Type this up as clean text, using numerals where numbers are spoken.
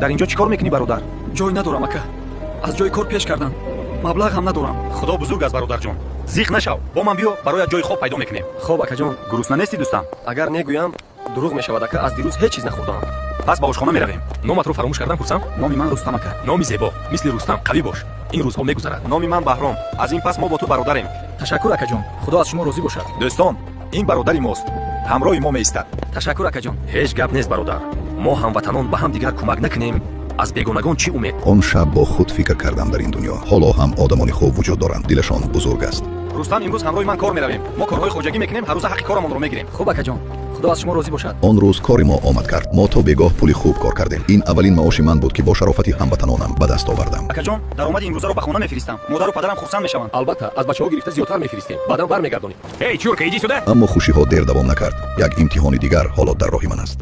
Дар инҷо чӣ кор мекунӣ, бародар? Ҷой надорам, ака. Аз ҷои кор пеш кардам, маблағ ҳам надорам. Худо бузург аст, бародарҷон, зиқ нашав, бо ман биё, бароят ҷои хоб пайдо мекунем. Хоб, акаҷон. Гурусна нестӣ, дӯстам? Агар негӯям, дурӯғ мешавад, ака. Аз дирӯз ҳеҷ чиз нахӯрдаам. Пас ба ошхона меравем. Номатро фаромӯш кардам, пурсам? Номи ман Рустам, ака. Номи зебо, мисли Рустам қавӣ бош, ин рӯзҳо мегузарад. Номи ман Баҳром. Аз ин пас мо бо ту бародарем. Ташаккур, акаҷон, Худо аз шумо розӣ бошад. Дӯстон, ин бародари мост, ҳамроҳи мо меистад. Ташаккур, акаҷон. Ҳеҷ гап нест, бародар. Мо ҳамватанон ба ҳам дигар кӯмак накунем, аз бегонагон чӣ умед? Он шаб бо худ фикр кардам: дар ин дунё ҳоло ҳам одамони хуб вуҷуд доранд, дилашон бузург аст. Рустам, имрӯз ҳамроҳи ман кор меравем. Мо корҳои хоҷагӣ мекунем, ҳаррӯза ҳаққи корамонро мегирем. Хуб, акаҷон, Худо аз шумо розӣ бошад. Он рӯз кори мо омад кард. Мо то бегоҳ пули хуб кор кардем. Ин аввалин маоши ман буд, ки бо шарофати ҳамватанонам ба даст овардам. Акаҷон, даромади имрӯзаро ба хона мефиристам, модару падарам хурсанд мешаванд. Албатта, аз бачаҳо гирифта зиёдтар мефиристем, баъдан бармегардонем. Эй, чурка, иди сюда! Аммо хушиҳо дер давом накард. Як имтиҳони дигар ҳоло дар роҳи ман аст.